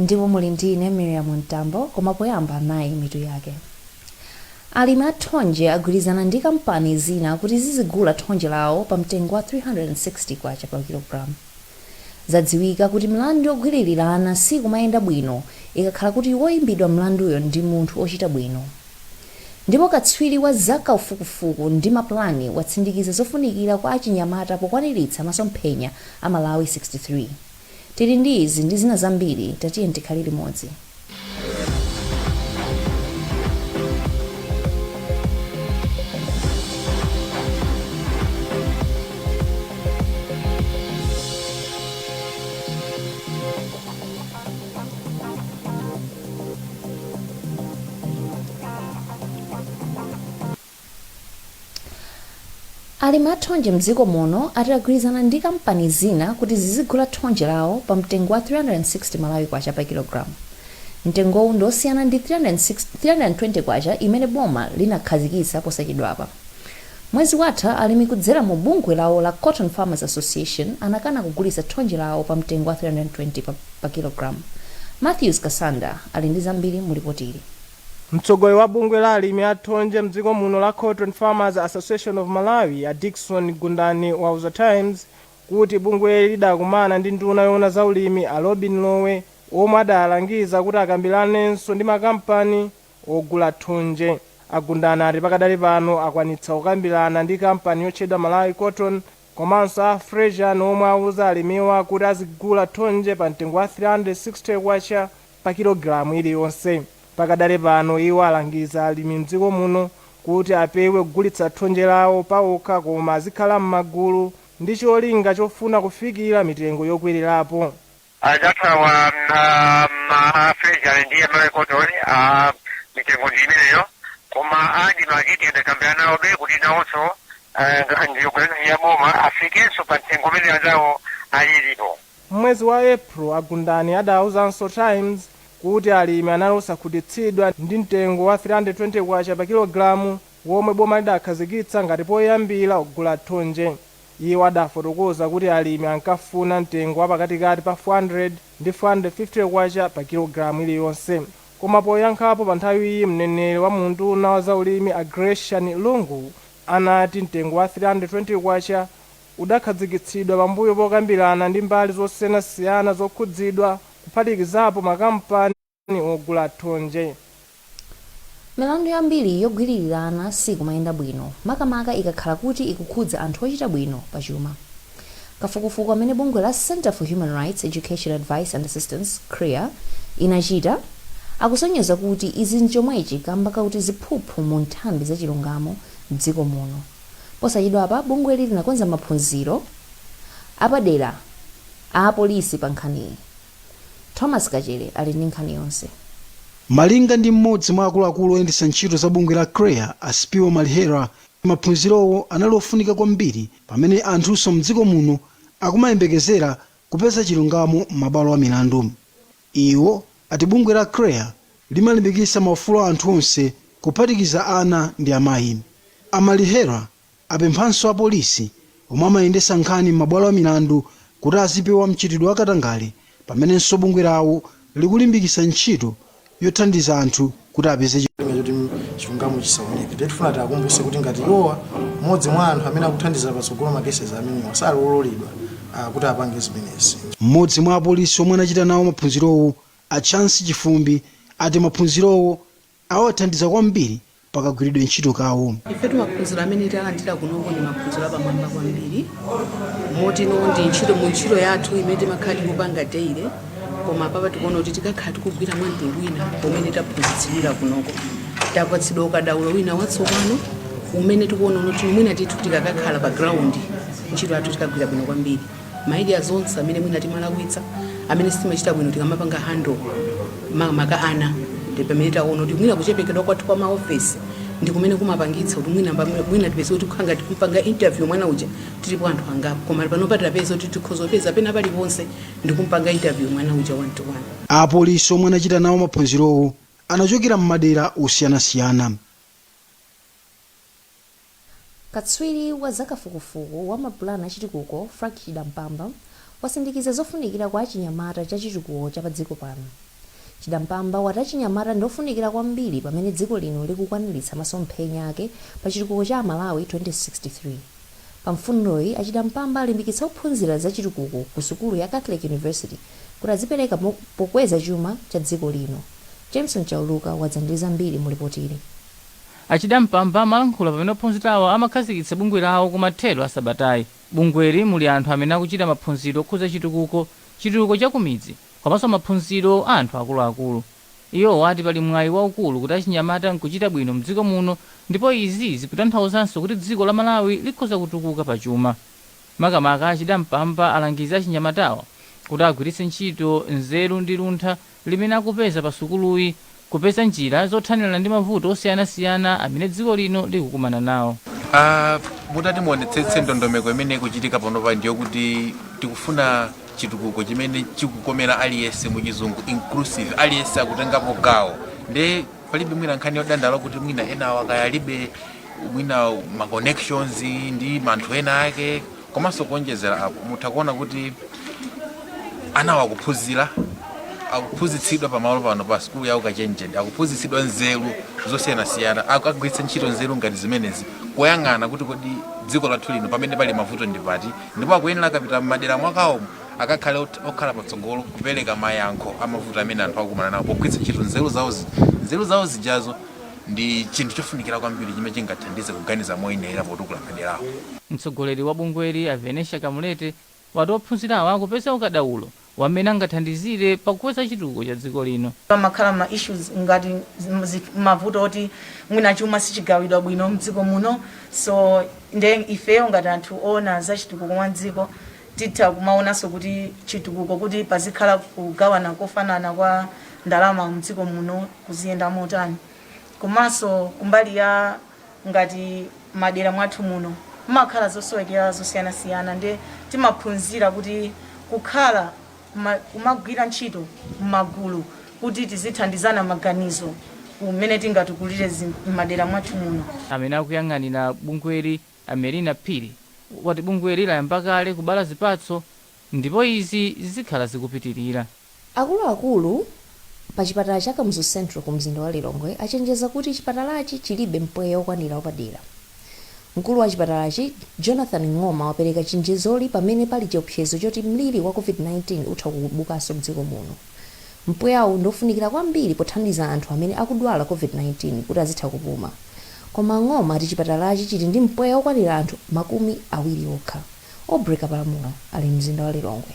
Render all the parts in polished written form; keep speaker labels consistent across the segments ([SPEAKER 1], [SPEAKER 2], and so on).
[SPEAKER 1] Ndipo muli ndi ine Miriam Mtambo, koma poyamba nayi mitu yake. Alimi a thonje agwirizana ndi kampani zina kuti zizigula thonje lawo pa mtengo wa 360 kwacha pa kilogramu. Zadziwika kuti milandu yogwiririra ana sikumayenda bwino ikakhala kuti woyimbidwa mlanduyo ndi munthu ochita bwino. Ndipo katswiri wa za kafukufuku ndi mapulani watsindikiza zofunikira kwa achinyamata pokwaniritsa masomphenya a Malawi 63. Tili ndi izi ndi zina zambiri, tatiyeni tikhale limodzi. Alimi a thonje mdziko muno ati agwirizana ndi kampani zina kuti zizigula thonje lawo pa mtengo wa 360 Malawi kwacha pa kilogramu. Mtengowu ndi osiyana ndi 320 kwacha imene boma linakhazikitsa posachedwapa. Mwezi watha alimi kudzera mu bungwe lawo la Cotton Farmers Association anakana kugulitsa thonje lawo pa mtengo wa 320 pa kilogramu. Mathews Kasanda ali ndi zambiri mu lipotili.
[SPEAKER 2] Mtsogoleri wa bungwe la alimi a thonje mdziko muno la Cotton Farmers Association of Malawi a Dickson Gundani wauza Times kuti bungweli lidakumana ndi nduna yoona za ulimi a Lobin Lowe omwe adalangiza kuti akambiranenso ndi makampani ogula thonje. A Gundani ati pakadali pano akwanitsa kukambirana ndi kampani yotchedwa Malawi Cotton komanso a Fresian omwe auza alimiwa kuti azigula thonje pa mtengo wa 360 kwacha pa kilogalamu iliyonse. Pakadali pano iwo alangiza alimi mdziko muno kuti apewe kugulitsa thonje lawo paokha koma azikhala m'magulu ndi cholinga chofuna kufikira mitengo yokwererapo.
[SPEAKER 3] Anzathuwa a Fresian ndi a Malawi Cotton, mitengo ndi imeneyo, koma a ADMARC tikadakambirana nawobe kuti nawonso ndi organization ya boma afikenso pa mtengo umene anzawo alilipo.
[SPEAKER 2] M'mwezi wa April, a Gundani adauzanso Times kuti alimi anali osakhutitsidwa ndi mtengo wa 320 kwacha pa kilogalamu womwe boma lidakhazikitsa ngati poyambira kugula thonje. Iwo adafotokoza kuti alimi ankafuna mtengo wa pakatikati pa 400 ndi 450 kwacha pa kilogalamu iliyonse. Koma poyankhapo pa nthawiyi, mneneri wa mu unduna wa zaulimi a Gracian Lungu anati mtengo wa 320 kwacha udakhazikitsidwa pambuyo pokambirana ndi mbali zosiyanasiyana zokhudzidwa, kuphatikizapo makampani ogula thonje.
[SPEAKER 1] Milandu yambiri yogwiririra ana sikumayenda bwino, makamaka ikakhala kuti ikukhudza anthu ochita bwino pa chuma. Kafukufuku amene bungwe la Centre for Human Rights Education Advice and Assistance, CHREAA, inachita, akusonyeza kuti izi nchomwechi kamba kakuti ziphuphu mu nthambi za chilungamo m'dziko muno. Posachedwapa bungweli linakonza maphunziro apadera a apolisi pa nkhaniyi. Thomas Kachere ali ndi nkhani yonse.
[SPEAKER 4] Malinga ndi mmodzi mwa akuluakulu oyendetsa ntchito za bungwe la CHREAA, a Spiwo Malihera, maphunzirowo anali ofunika kwambiri pamene anthunso mdziko muno akumayembekezera kupeza chilungamo m'mabwalo a milandu. Iwo ati bungwe la CHREAA limalimbikitsa maufulu a anthu onse kuphatikiza ana ndi amayi. A Malihera apemphanso apolisi omwe amayendetsa nkhani m'mabwalo a milandu kuti azipewa mchitidwe wa katangale pamenenso bungwe lawo likulimbikitsa ntchito yothandiza anthu kuti apeze
[SPEAKER 5] cholinga choti chilungamo chisaoneke. Ndiye tifuna tiakumbutse kuti ngati iwowa, mmodzi mwa anthu amene akuthandiza patsogolo ma cases amenewa, sali ololedwa kuti apange zimenezi.
[SPEAKER 4] Mmodzi mwa apolisi omwe anachita nawo maphunzirowo, a Chance Chifumbi, ati maphunzirowo awathandiza kwambiri pakagwiridwe ntchito kawo.
[SPEAKER 6] Ifetu maphunziro amene talandira kunoko ndi maphunziro apamwamba kwambiri, moti no ndi ntchito mu ntchito yathu imene timakhala tikupanga daily, koma apapa tikuona kuti tikakhala tikugwira mwa mtundu wina umene taphunzitsidwira kunoko. Tapatsidwa ukadaulo wina watsopano umene tikuona kuti mwina tithu tikakakhala pa ground ntchito yathu tikagwira bwino kwambiri. Ma areas onse amene mwina timalakwitsa, amene sitimachita bwino tikamapanga handle makamaka ana, ndi pamene taona kuti mwina kuchepekedwa kwathu kwa maofesi ndi kumene kumapangitsa kuti mwina tipeze kuti kukhala ngati kumpanga interview mwana uja tilipo anthu angapo, koma panopa tapeza kuti tikhoza kupeza pena paliponse ndi kumpanga interview mwana uja one to one.
[SPEAKER 4] Apolisi omwe anachita nawo maphunzirowo anachokera m'madera osiyanasiyana.
[SPEAKER 1] Katswiri wa zakafukufuku wa mapulani achitukuko, Frank Chidampamba, wasindikiza zofunikira kwa achinyamata cha chitukuko cha padziko pano. Chidampamba wati achinyamata ndiofunikira kwambiri pamene dziko lino likukwaniritsa masomphenya ake pa chitukuko cha Malawi 2063. Pa mfundoyi, aChidampamba alimbikitsa ophunzira za chitukuko ku sukulu ya Catholic University kuti azipereka pokweza chuma cha dziko lino. Jameson Chauluka wadza ndi zambiri mu lipotili.
[SPEAKER 7] AChidampamba amalankhula pamene ophunzirawa amakhazikitsa bungwe lawo kumathero a sabatayi. Bungweli muli anthu amene akuchita maphunziro okhudza chitukuko, chitukuko cha kumidzi komanso maphunziro a anthu akuluakulu. Iwo ati pali mwayi waukulu kuti achinyamata nkuchita bwino mdziko muno ndipo izi zikutanthauzanso kuti dziko la Malawi likhoza kutukuka pachuma. Makamaka, aChidampamba alangiza achinyamatawa kuti agwiritse ntchito nzeru ndi luntha limene akupeza pa sukuluyi kupeza njira zothanirana ndi mavuto osiyanasiyana amene dziko lino likukumana nawo.
[SPEAKER 8] Mutati muonetsetse ndondomeko imene ikuchitika panopa, ndiyo kuti tikufuna chitukuko chimene chikukomera aliyense, muchizungu inclusive, aliyense akutengapo gawo. Nde palibe mwina nkhani yodandaula kuti mwina enawo akayalibe mwina ma connections ndi anthu ena ake. Komanso kuonjezera apo, mutha kuona kuti anawo akuphunzira, akuphunzitsidwa pamalo pano pa sukulu ya ukachenjede, akuphunzitsidwa nzeru zosiyanasiyana, akagwiritsa ntchito nzeru ngati zimenezi kuyang'ana kuti kodi dziko lathu lino pamene pali mavuto ndi pati, ndipo akuyenera akapita m'madera mwakawomo akakhale okhala patsogolo kupereka mayankho amavuto amene anthu akukumana nawo pogwiritsa ntchito nzeru zawo. Nzeru zawo zijazo ndi chinthu chofunikira kwambiri chimene chingathandize kuganiza moyenera potukula maderawo.
[SPEAKER 7] Mtsogoleri wa bungweli, a Venetia Kamulete, wati ophunzirawa akupeza ukadaulo wamene angathandizire pakukweza chitukuko cha dziko lino.
[SPEAKER 9] Pamakhala ma issues ngati mavuto oti mwina chuma sichigawidwa bwino mdziko muno. So nde ifeyo ngati anthu oona za chitukuko mwa dziko titha kumaonanso kuti chitukuko, kuti pazikhala kugawana kofanana kwa ndalama mdziko muno, kuziyenda motani. Komanso kumbali ya ngati madera mwathu muno mumakhala zosowekera zosiyanasiyana, nde timaphunzira kuti kukhala kumagwira ntchito m'magulu kuti tizithandizana maganizo kumene tingatukulire m'madera mwathu muno.
[SPEAKER 7] Amene akuyang'anira bungweli, a Melina Phiri, wati bungweli layamba kale kubala zipatso ndipo izi zikhala zikupitirira.
[SPEAKER 1] Akuluakulu pa chipatala cha Kamuzu Central ku mzinda wa Lilongwe achenjeza kuti chipatalachi chilibe mpweya wokwanira wapadera. Mkulu wa chipatalachi, Jonathan Ng'oma, wapereka chenjezoli pamene pali chiopsezo choti mliri wa COVID-19 utha kubukanso mdziko muno. Mpweyawu ndiofunikira kwambiri pothandiza anthu amene akudwala COVID-19 kuti azitha kupuma, koma Ng'oma ati chipatalachi chili ndi mpweya wokwanira anthu 20 okha. Aubrey Kapalamula ali mzinda wa Lilongwe.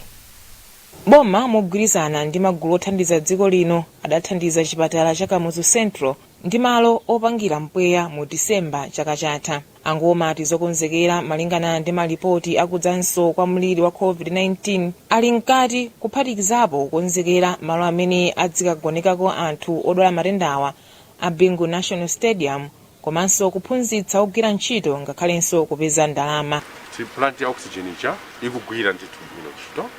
[SPEAKER 10] Boma mogwirizana ndi magulu othandiza dziko lino adathandiza chipatala cha Kamuzu Central ndi malo opangira mpweya mu Disemba chaka chatha. A Ng'oma ati zokonzekera malingana ndi malipoti akudzanso kwa mliri wa COVID-19 ali mkati, kuphatikizapo kukonzekera malo amene adzikagonekako anthu odwala matendawa a Bingu National Stadium, komanso kuphunzitsa ogwira ntchito ngakhalenso kupeza ndalama.
[SPEAKER 11] Ti plant ya oxygen ija ikugwira ndithu bwino ntchito,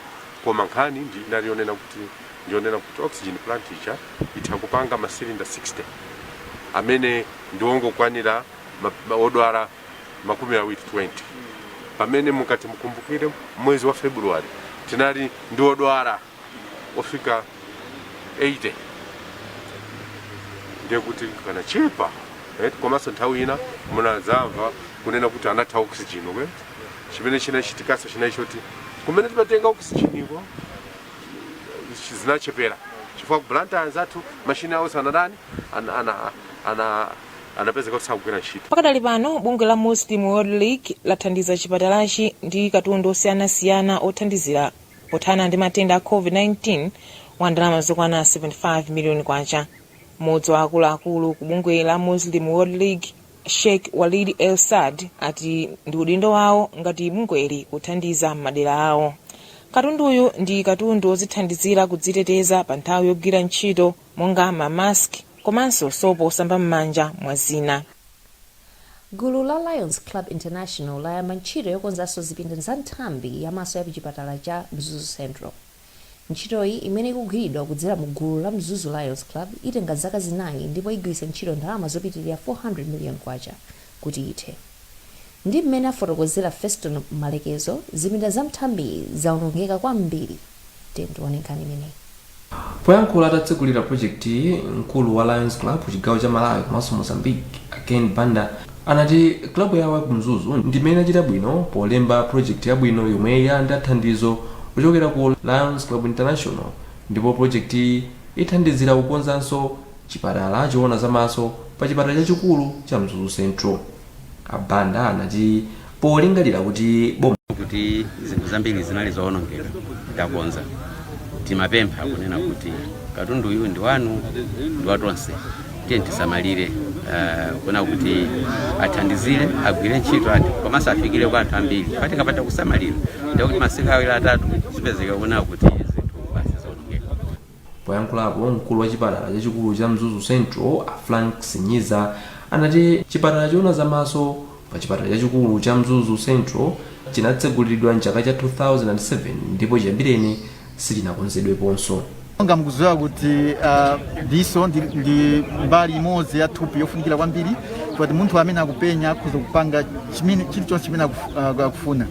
[SPEAKER 11] koma nkhani ndi inali yonena kuti ndionena kuti oxygen plant ija itha kupanga ma cylinder 60 amene ndiwongokwanira odwala 20, 20, pamene mukati mukumbukire mwezi wa February tinali ndi odwala ofika 80, ndiye kuti kanachepa, right? Komanso nthawi ina munadzamva kunena kuti anatha oxygen, okay? Chimene chinachitikaso chinali choti kumene timatenga oxygen iko zinachepera chifukwa ku Blantyre anzathu mashini awo sanadani anapezeka kuti sakugwira ntchito.
[SPEAKER 10] Pakadali pano bungwe la Muslim World League lathandiza chipatalachi ndi katundu osiyanasiyana othandizira pothana ndi matenda a COVID-19 wa ndalama zokwana 75 miliyoni kwacha. Mmodzi wa akuluakulu ku bungwe la Muslim World League, Sheikh Walid El Saad, ati ndi udindo wawo ngati bungweli kuthandiza m'madera awo. Katunduyu ndi katundu ozithandizira kudziteteza pa nthawi yogwira ntchito, monga ma mask komanso sopo osamba m'manja, mwa zina.
[SPEAKER 1] Gulu la Lions Club International layamba ntchito yokonzanso zipinda za nthambi yamaso ya chipatala cha Mzuzu Central. Ntchitoyi, imene ikugwiridwa kudzera mu gulu la Mzuzu Lions Club, itenga zaka 4 ndipo igwiritsa ntchito ndalama zopitirira 400 million kwacha kuti ithe. Ndi mmene afotokozera Feston Malekezo, zipinda za nthambiyi zawonongeka kwambiri. Tione nkhani imeneyi.
[SPEAKER 12] Poyankhula atatsekulira project, mkulu wa Lions Club chigawo cha Malawi komanso Mozambique, Ken Banda, anati klabu yawo ku Mzuzu ndimene achita bwino polemba project yabwino yomwe yalandira thandizo kuchokera ku Lions Club International, ndipo project iyi ithandizira kukonzanso chipatala choona zamaso pa chipatala chachikulu cha Mzuzu Central. Abanda anati polingalira kuti boma
[SPEAKER 13] kuti zinthu zambiri zinali zoonongeka takonza, timapempha kunena kuti katundu uyu ndi wanu, ndi watonse, tiye tisamalire, kuna kuti athandizire agwire ntchito anthu komanso afikire kwa anthu ambiri. Patikapanda kusamalira, ndikuti masiku awiri atatu zipezeka kuna kuti zinthu basi zoonongeka.
[SPEAKER 12] Poyankhulapo, mkulu wa chipatala chachikulu cha Mzuzu Central, a Frank Sinyiza, anati chipatala choona zamaso pa chipatala chachikulu cha Mzuzu Central chinatsekulidwa mchaka cha 2007 ndipo chiyambireni sichinakonzedweponso.
[SPEAKER 14] Nga mukudziwa kuti diso ndi mbali imodzi ya thupi yofunikira kwambiri, kuti munthu amene akupenya akhoza kupanga chimene chilichonse chimene akufuna,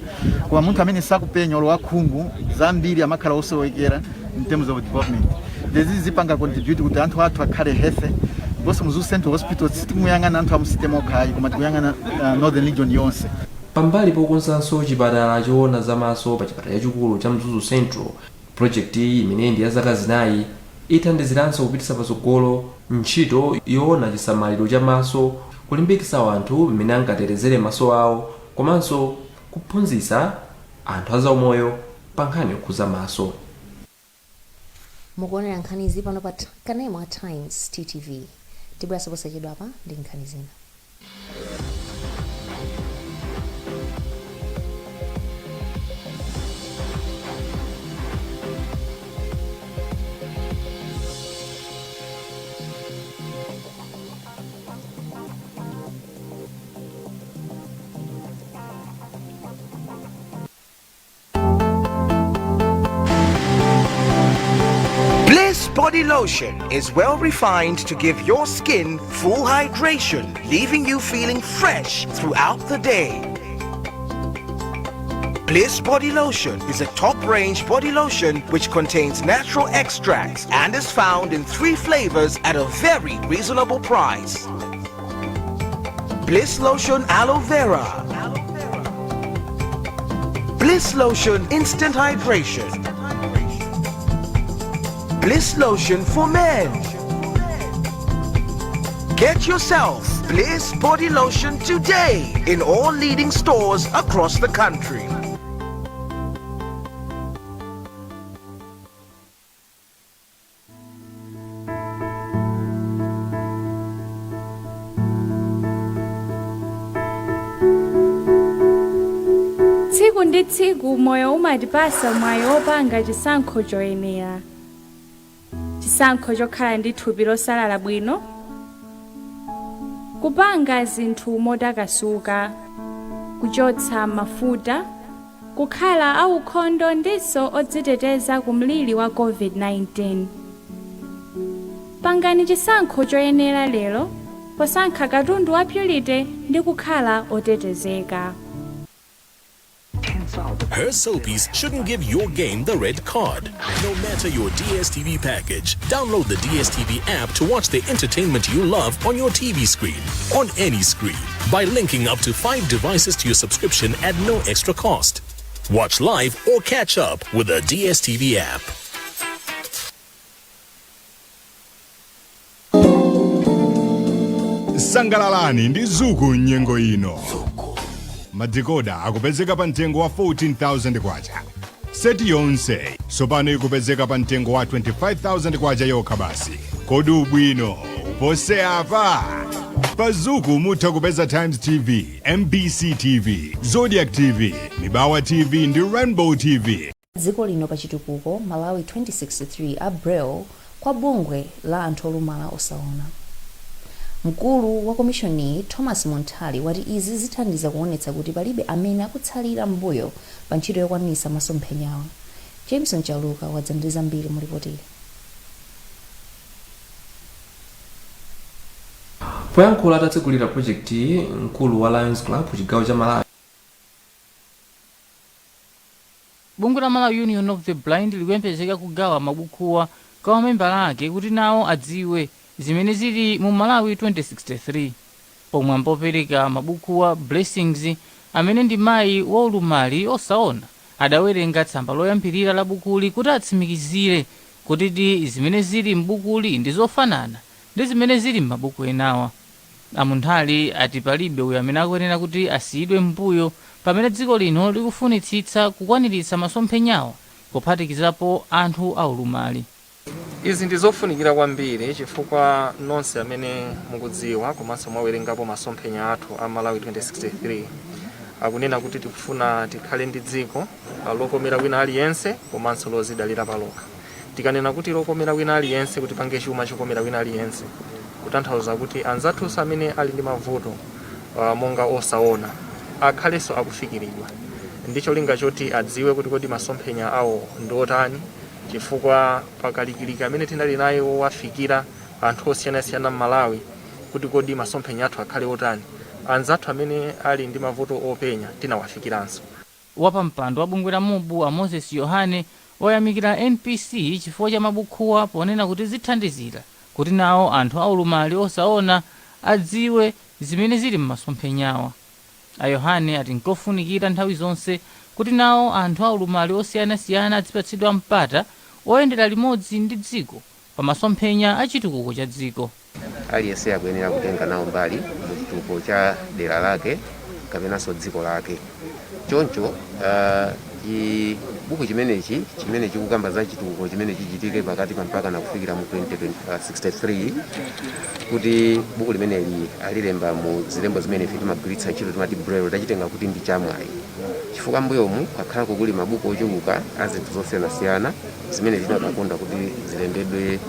[SPEAKER 14] koma munthu amene sakupenya olo wakhungu zambiri amakhala osowekera in terms of development. Lezi zipanga contribute kuti anthu athu akhale healthy, ndiponso Mzuzu Central Hospital sitikuyang'ana anthu amu city mokhayi, koma tikuyang'ana northern region yonse.
[SPEAKER 12] Pambali pokonzanso chipatala choona zamaso pa chipatala chachikulu cha Mzuzu Central, project iyi imene ndi ya zaka 4 ithandiziranso kupititsa patsogolo ntchito yoona chisamaliro cha maso, kulimbikitsa anthu mmene angatetezere maso awo, komanso kuphunzitsa anthu azaumoyo pa nkhani yokhuza maso.
[SPEAKER 1] Mukuonera nkhanizi pano pa kanema Times TTV. Tibweranso posachedwa apa ndi nkhani zina.
[SPEAKER 15] Bliss Body Lotion is well refined to give your skin full hydration, leaving you feeling fresh throughout the day. Bliss Body Lotion is a top-range body lotion which contains natural extracts and is found in three flavors at a very reasonable price. Bliss Lotion Aloe Vera, Bliss Lotion Instant Hydration, Bliss Lotion for Men. Get yourself Bliss Body Lotion today in all leading stores across the country.
[SPEAKER 16] Tsiku ndi tsiku moyo umatipasa mwayi wopanga chisankho choyenera, chisankho chokhala ndi thupi losalala bwino, kupanga zinthu motakasuka, kuchotsa mafuta, kukhala aukhondo ndiso odziteteza ku mliri wa COVID-19. Pangani chisankho choyenera lero posankha katundu wa Purity ndi kukhala otetezeka.
[SPEAKER 17] Her soapies shouldn't give your game the red card. No matter your DSTV package, download the DSTV app to watch the entertainment you love on your TV screen, on any screen, by linking up to 5 devices to your subscription at no extra cost. Watch live or catch up with the DSTV app.
[SPEAKER 18] Sangalalani ndi Zuku nyengo ino. Madikoda akupezeka pa mtengo wa 14,000 kwacha. Seti yonse tsopano ikupezeka pa mtengo wa 25,000 kwacha yokha basi. Kodi ubwino upose apa? Pa Zuku mutha kupeza Times TV, MBC TV, Zodiak TV, Mibawa TV ndi Rainbow TV.
[SPEAKER 1] Dziko lino pa chitukuko Malawi 2063 a Braille kwa bungwe la anthu olumala osaona. Mkulu wa komishoniyi, Thomas Munthali, wati izi zithandiza kuonetsa kuti palibe amene akutsalira mbuyo pa ntchito yokwanitsa masomphenyawa. Jameson Chaluka wadza ndi zambiri mu ripotili.
[SPEAKER 12] Poyankhula atatsekulira project, mkulu wa Lions Club chigawo cha Malawi
[SPEAKER 7] Bungwe la Malawi Union of the Blind likuyembekezeka kugawa mabukuwa kwa mamembala ake kuti nawo adziwe zimene zili mu Malawi 2063. Pomwe ampopereka mabukuwa, Blessings amene ndi mayi waulumali osaona adawerenga tsamba loyambirira la bukuli kuti atsimikizire kuti di zimene zili m'bukuli ndi zofanana ndi zimene zili m'mabuku enawa. A Munthali ati palibe uyo amene akuyenera kuti asiyidwe m'mbuyo pamene dziko lino likufunitsitsa kukwaniritsa masomphenyawa, kuphatikizapo anthu aulumali.
[SPEAKER 19] Izi ndi zofunikira kwambiri chifukwa nonse amene mukudziwa komanso mwawerengapo masomphenya athu a Malawi 2063 akunena kuti tikufuna tikhale ndi dziko lokomera wina aliyense komanso lozidalira palokha. Tikanena kuti lokomera wina aliyense, kuti pange chuma chokomera wina aliyense, kutanthauza kuti anzathunso amene ali ndi mavuto monga osaona akhalenso akufikiridwa ndi cholinga choti adziwe kuti kodi masomphenya awo ndi otani, chifukwa pakalikiliki amene tinali naye wowafikira anthu osiyanasiyana m'Malawi kuti kodi masomphenya athu akhale otani, anzathu amene ali ndi mavuto openya tinawafikiranso.
[SPEAKER 7] Wapampando wa bungwe la MUBU a Moses Yohane wayamikira NPC chifukwa cha mabukhuwa ponena kuti zithandizira kuti nawo anthu aulumali osaona adziwe zimene zili m'masomphenyawa. A Yohane ati nkofunikira nthawi zonse kuti nawo anthu aulumali osiyanasiyana azipatsidwa mpata oyendera limodzi ndi dziko pa masomphenya a chitukuko cha dziko.
[SPEAKER 20] Aliyense akuyenera kutenga nawo mbali mu chitukuko cha dera lake kapenanso dziko lake. Choncho chibuku chimenechi chimene chikukamba za chitukuko chimene chichitike pakati pa mpaka na kufikira mu 2063, kuti buku limeneli alilemba mu zilembo zimene ife timagwiritsa ntchito, timati braille, tachitenga kuti ndi chamwayi, chifukwa mbuyomu kwakhalako kuli mabuku ochuluka a zinthu zosiyanasiyana zimene tinakakonda kuti zilembedwe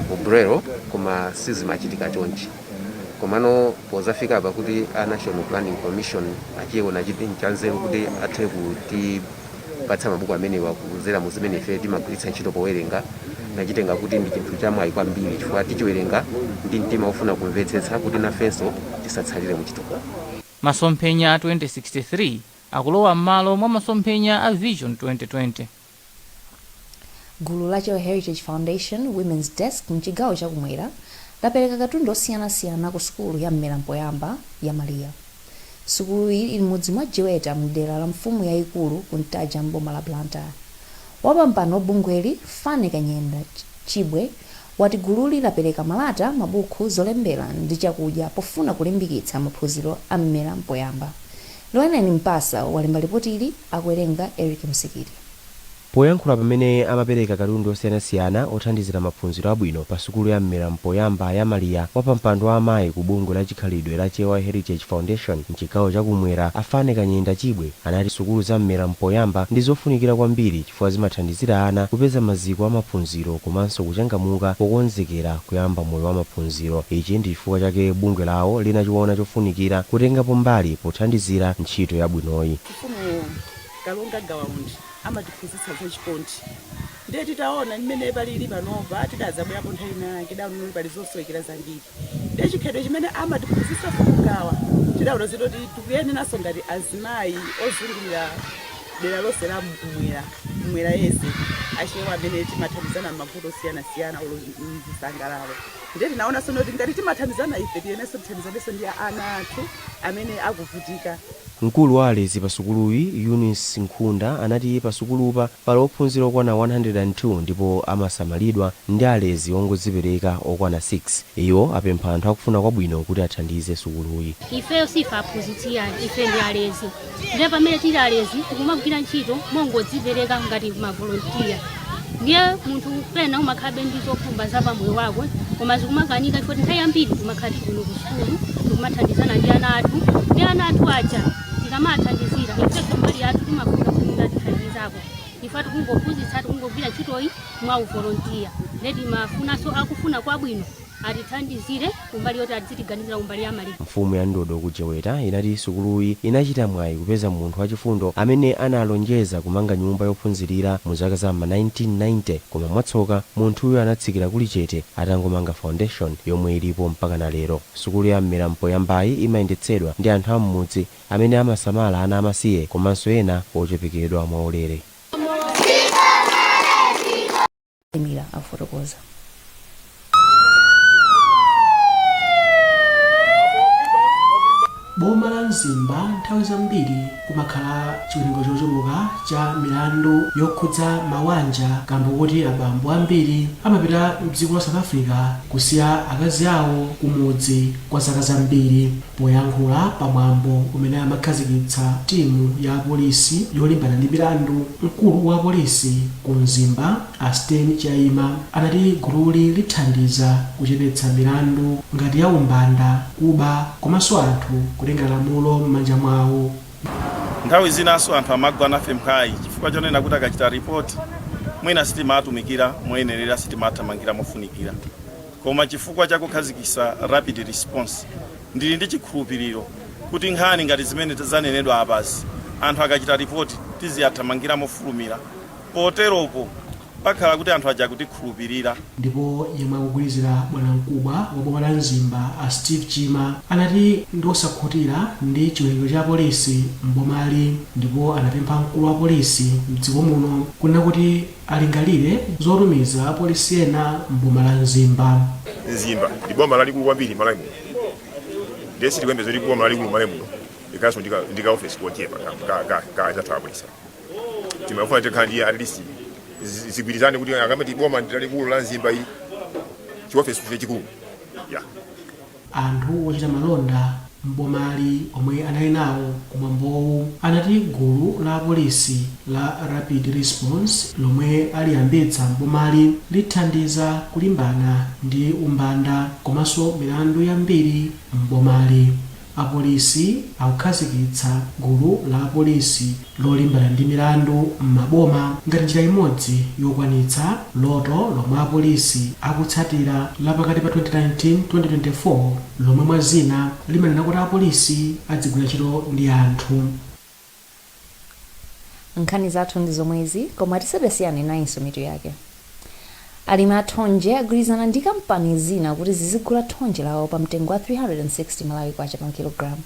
[SPEAKER 20] mu braille, koma sizimachitika chonchi. Komano pozafika apa kuti a National Planning Commission achiona chiti chanzeru kuti athe kutipatsa mabuku amenewa kudzera mu zimene ife timagwiritsa ntchito powerenga, nachitenga kuti ndi chinthu chamwayi kwambiri, chifukwa tichiwerenga ndi mtima wofuna kumvetsetsa kuti nafenso tisatsalire mu chitukuko.
[SPEAKER 7] Masomphenya a 2063 akulowa m'malo mwa masomphenya a Vision 2020.
[SPEAKER 1] Gulu la Chewa Heritage Foundation Women's Desk mchigawo chakumwera lapereka katundu osiyanasiyana ku sukulu ya Mmera Mpoyamba ya Maria. Sukuluyi ili mudzi mwa Jiweta mdera la mfumu yayikulu ku Ntaja mboma la Blantyre. Wapampando wa bungweli Fane Kanyenda Chibwe wati gululi lapereka malata, mabuku, zolembera ndi chakudya pofuna kulimbikitsa maphunziro a Mmera Mpoyamba. Loeneni Mpasa walemba lipotili, akuwerenga Eric Msikiti.
[SPEAKER 21] Poyankhula pamene amapereka katundu osiyanasiyana othandizira maphunziro abwino pa sukulu ya Mmera Mpoyamba ya Maria, wapampando wa amayi ku bungwe la chikhalidwe la Chewa Heritage Foundation mchigawo chakumwera Afane Kanyenda Chibwe anati sukulu za Mmera Mpoyamba ndi zofunikira kwambiri chifukwa zimathandizira ana kupeza maziko a maphunziro komanso kuchangamuka pokonzekera kuyamba moyo wa maphunziro. Ichi ndi chifukwa chake bungwe lawo linachiona chofunikira kutengapo mbali pothandizira ntchito yabwinoyi.
[SPEAKER 22] Mfumu Kalonga Gawa Undi amatiphunzitsa zachikondi, ndiye titaona mmene palili panopa, tidazabwerapo nthawi ina yake, tidaona pali zosowekera zambiri. Ndiye chikhalidwe chimene amatiphunzitsa mfumu Gawa, tidaona zitoti tikuyeneranso ngati azimayi ozungulira dera lonse la mmwera, mmwera yense, Achewa amene timathandizana m'mavuto osiyanasiyana olo mzisangalalo. Ndiye tinaonanso kuti ngati timathandizana ife, tiyenenso tithandizanenso ndi ana athu amene akuvutika.
[SPEAKER 21] Mkulu wa alezi pa sukuluyi Eunice Nkhunda anati pa sukulupa pali ophunzira okwana 102 ndipo amasamalidwa ndi alezi ongodzipereka okwana 6. Iwo apempha anthu akufuna kwabwino kuti athandize sukuluyi.
[SPEAKER 23] Ifeyo sife aphunzitsi ayi, ife ndi alezi. Ndiye pamene tili alezi tikumagwira ntchito mongodzipereka ngati mavolontiya. Ndiye munthu pena umakhalabe ndi zokhumba za pamoyo wako, koma zikumakanika chifukwa nthawi yambiri timakhala tili kuno ku sukulu, tikumathandizana ndi ana athu. Ndi ana athu aja tikamathandizira, ifenso mbali yathu timafuna kuti mwina atithandizako. Ife tikungophunzitsa, tikungogwira ntchitoyi mwa uvolontiya. Ndiye timafunanso akufuna kwabwino atithandizire kumbali yoti adzitiganizira kumbali ya malipiro.
[SPEAKER 21] Mfumu ya Ndodo ku Jeweta inati sukuluyi inachita mwayi kupeza munthu wachifundo amene analonjeza kumanga nyumba yophunzirira mu zaka za ma 1990, koma mwatsoka munthuyo anatsikira kuli chete atangomanga foundation yomwe ilipo mpaka na lero. Sukulu ya Mmera Mpoyambayi imayendetsedwa ndi anthu am'mudzi amene amasamala ana amasiye komanso ena ochepekedwa mwaulere.
[SPEAKER 1] Mira akufotokoza.
[SPEAKER 2] Boma la Mzimba nthawi zambiri kumakhala chiwerengero chochuluka cha milandu yokhudza mawanja kamba kuti abambo ambiri amapita mdziko la South Africa kusiya akazi awo kumudzi kwa zaka zambiri. Poyankhula pamwambo umene amakhazikitsa timu ya apolisi yolimbana ndi milandu, mkulu wa apolisi ku Mzimba a Sten Chaima anati gululi lithandiza kuchepetsa milandu ngati ya umbanda, kuba komanso anthu kutenga lamulo m'manja mwawo.
[SPEAKER 3] Nthawi zinanso anthu amagwa nafe mphwayi chifukwa chonena kuti akachita ripoti mwina sitimatumikira moyenerera, sitimathamangira mofunikira, koma chifukwa chakukhazikitsa rapid response ndili ndi chikhulupiriro kuti nkhani ngati zimene zanenedwa apazi, anthu akachita ripoti tiziyathamangira mofulumira. Poteropo pakhala kuti anthu aja kutikhulupirira.
[SPEAKER 2] Ndipo yemwe akugwirizira bwanamkubwa wa boma la Mzimba a Steve Chima anati ndi osakhutira ndi chiwerengero cha polisi m'bomali, ndipo anapempha mkulu wa polisi mdziko muno kunena kuti alingalire zotumiza apolisi ena m'boma la Mzimba.
[SPEAKER 5] Mzimba ndi boma lalikulu kwambiri Malawi muno, ndiye sitikuyembekeza kuti boma lalikulu Malawi muno likhalanso ndi ka office kochepa ka zathu apolisi. Timafuna tikhala ndi at least zigwirizane kuti akamati boma ndi lalikulu la Mzimba ili, chiofesi chikulu ya.
[SPEAKER 2] Anthu ochita malonda m'bomali omwe anali nawo kumwambowu anati gulu la apolisi la rapid response lomwe aliyambitsa m'bomali lithandiza kulimbana ndi umbanda komanso milandu yambiri m'bomali. Apolisi akukhazikitsa gulu la apolisi lolimbana ndi milandu m'maboma ngati njira imodzi yokwanitsa loto lomwe apolisi akutsatira la pakati pa 2019-2024, lomwe mwa zina limanena kuti apolisi adzigwira ntchito ndi anthu.
[SPEAKER 1] Nkhani zathu ndi zomwezi, koma tisadasiyane, nayinso mitu yake. Alimi a thonje agwirizana ndi kampani zina kuti zizigula thonje lawo pa mtengo wa 360 Malawi kwacha pa kilogramu.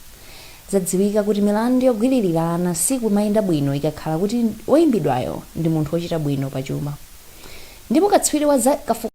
[SPEAKER 1] Zadziwika kuti milandu yogwiririra ana sikumayenda bwino ikakhala kuti woyimbidwayo ndi munthu wochita bwino pachuma. Ndipo katswiri wa za